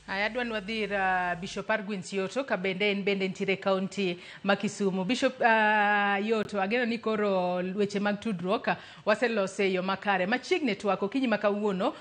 Aya, adwa ni wadhi ir Bishop Argwins Yoto ka bende en bende nitiere e kaunti ma Kisumu. Bishop Yoto, ageno ni koro weche mag tudruok waselose e yo makare. Machiegni twak okinyi ma kawuono,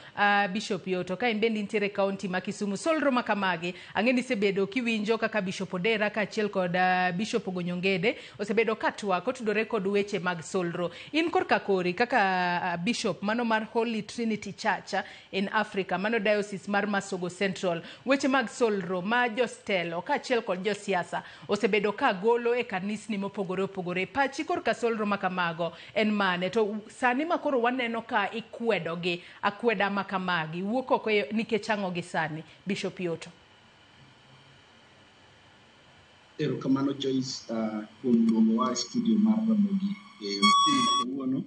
Bishop Yoto, ka in bende intiere e kaunti ma Kisumu, solro ma kamagi, ang'e ni isebedo kiwinjo kaka Bishop Odera kaachiel kod Bishop Ogonyo Ngede osebedo ka twak otudore kod weche mag solro. In korka kori kaka Bishop mano mar Holy Trinity Church in Africa, mano Diocese mar Masogo Central, weche mag solro ma jostelo kaachiel kod josiasa osebedo ka golo e kanisni mopogore opogore. Pachi korka solro ma kamago en mane? To sani ma koro waneno ka ikwedogi akweda ma kamagi, wuok oko nikech ang'o gi sani? Bishop Yoto. Erokamano Joyce kuom luongowa e studio mar Ramogi e okinyi ma kawuono.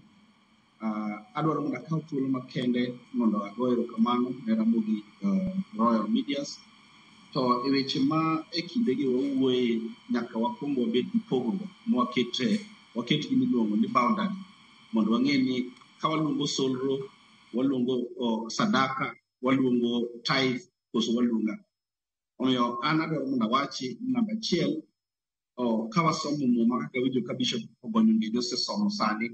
Adwaro mondo akaw thuolo makende mondo ago erokamano ne Ramogi Royal Medias. To e weche ma e kindegi wawuoye nyaka wakwong wabed gi pogruok mwakete waket gima iluongo ni boundary mondo wang'e ni ka waluongo solro, waluongo sadaka, waluongo tithe koso waluongo ang'o. Omiyo an adwaro mondo awachi ni namba achiel, ka wasomo muma kaka awinjo ka Bishop Ogonyo Ngede osesomo sani,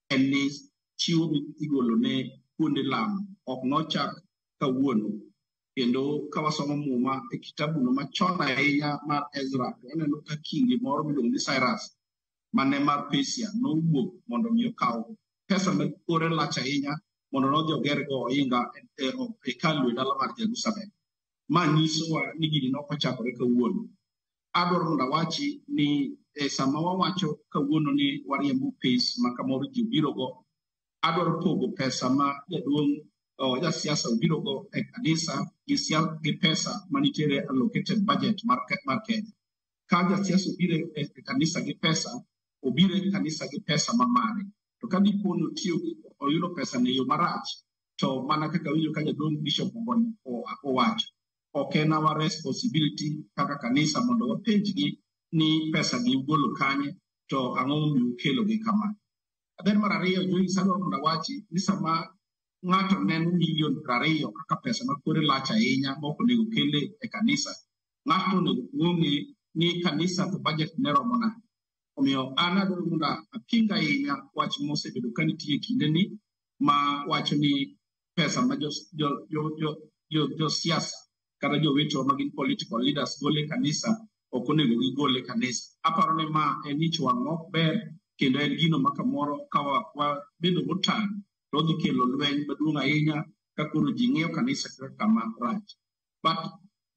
en ni chiwo migolo ne kuonde lamo ok nochak kawuono. Kendo ka wasomo muma e kitabuno machon ahinya mar Ezra, to waneno ka kingi moro miluongo ni Cyrus mane mar Persia nowuok mondo mi okaw pesa ma kore lach ahinya mondo nodhi ogergo ohinga e hekalu e dala mar Jerusalem. Ma nyisowa ni gini ne ok ochakore kawuono. Adwaro mondo awachi ni e sama wawacho kawuono ni wariembo pes ma kamoro ji obirogo, adwaro pogo pesa ma jaduong' jasiasa obirogo e kanisa gi pesa manitiere allocated budget mar Kenya. Ka jasiasa obiro e kanisa gi pesa, obiro e kanisa gi pesa ma mare. To ka dipo ni otiyo oyudo pesa e yo marach, to mana kaka awinjo ka jaduong' Bishop Ogonyo owacho, ok en our responsibility kaka kanisa mondo wapenjgi ni pesa gi ugolo kanye to ang'o momiyo ukelo gi kama. Then mar ariyo, Joyce, adwaro mondo awachi ni sama ng'ato neno milion 20 kaka pesa ma kore lach ahinya ma ok onego kele e kanisa, ng'ato onego ong'e ni kanisa to budget ne romo nade. Omiyo an adwaro mondo aping ahinya wach mosebedo ka nitie e kindeni ma wacho ni pesa ma josiasa kata jowetewa ma gin political leaders golo e kanisa ok onego gigol e kanisa. Aparo ni ma en ich wang' ma ok ber kendo en gino ma kamoro ka wabedo motang' to odhi kelo lweny maduong' ahinya ka koro ji ng'iyo kanisa kaka kama rach. But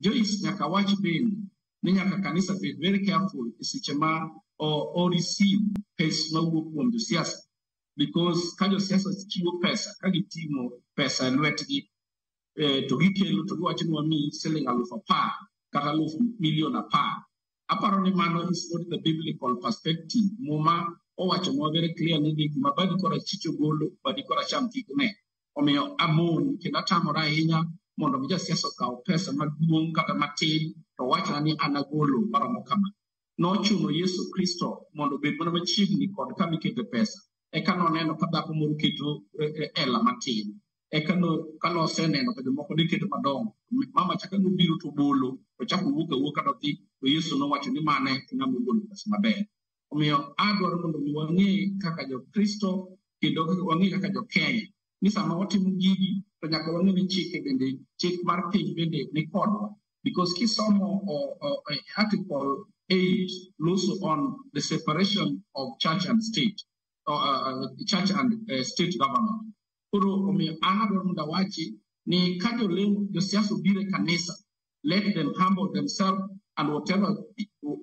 Joyce, nyaka wach bende ni nyaka kanisa bed very careful e seche ma o receive pes mawuok kuom josiasa, because ka josiasa chiwo pesa ka giting'o pesa e lwetgi to gikelo to giwacho ni wamiyi siling 10,000 kata 10,000,000. Aparo ni mano is not the biblical perspective. Muma owachonwa very clear ni gima badi korachwich ogolo, badi koracham kik ne. Omiyo amon kendo atamora ahinya mondo mi jasiasa okaw pesa maduong' kata matin to owachna ni an agolo maromo kama. Nochuno Yesu Kristo mondo obed mana machiegni kod kama ikete pesa. Eka noneno ka dhako moro keto ela matin. Eka no, ka noseneno ka jomoko ne keto madongo, mama cha ka nobiro to obolo, to ochako owuok awuoka to odhi, to Yesu nowacho ni mane e ng'ama ogolo pesa maber. Omiyo adwaro mondo mi wang'e kaka jo-Kristo kendo wang'e kaka jo-Kenya ni sama watimo gigi to nyaka wang'e ni chike bende, chik mar piny bende ni kodwa. Because kisomo Article 8 loso on the separation of church and state, church and state government. Koro omiyo an adwaro mondo awachi ni ka jolemo, josiasa obiro e kanisa, let them humble themselves and whatever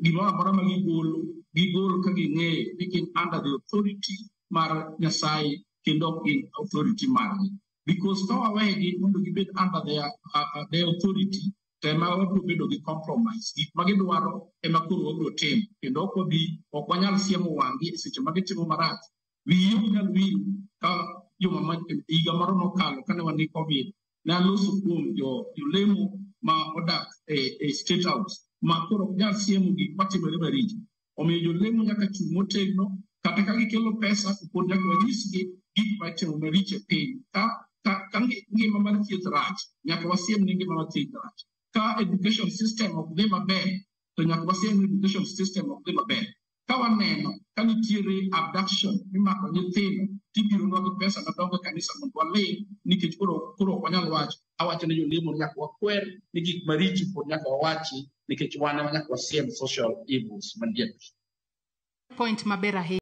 gimoro amora ma gigolo, gigol ka ging'eyo ni gin under the authority mar Nyasaye kendo ok gin authority margi. Because ka wawegi mondo gibed under their authority, to ema wabiro bedo gi compromise. Gik ma gidwaro ema koro wabiro timo. Kendo ok wabi, ok wanyal siemo wang'gi e seche ma gitimo marach. Wiyi ok nyal wil ka juma ma higa moro mokalo kane wan gi COVID, ne aloso kuom jolemo ma odak e State House ma koro ok nyal siemo gik matimore maricho. Omiyo jolemo nyaka chung' motegno, kata ka gikelo pesa, to pod nyaka wanyisgi gik matimo maricho e piny. Ka ngima mar thieth rach, nyaka wasiem ni ngima mar thieth rach. Ka education system ok dhi maber, to nyaka wasiem ni education system ok dhi maber. Ka waneno ka nitiere abduction mimako nyithindo, tibironwa gi pesa madongo e kanisa mondo waling' nikech koro ok wanyal wacho. Awacho ne jolemo ni nyaka wakwer ni gik maricho pod nyaka wawachi nikech wan ema nyaka wasiem social evils mantie. Point maber ahinya.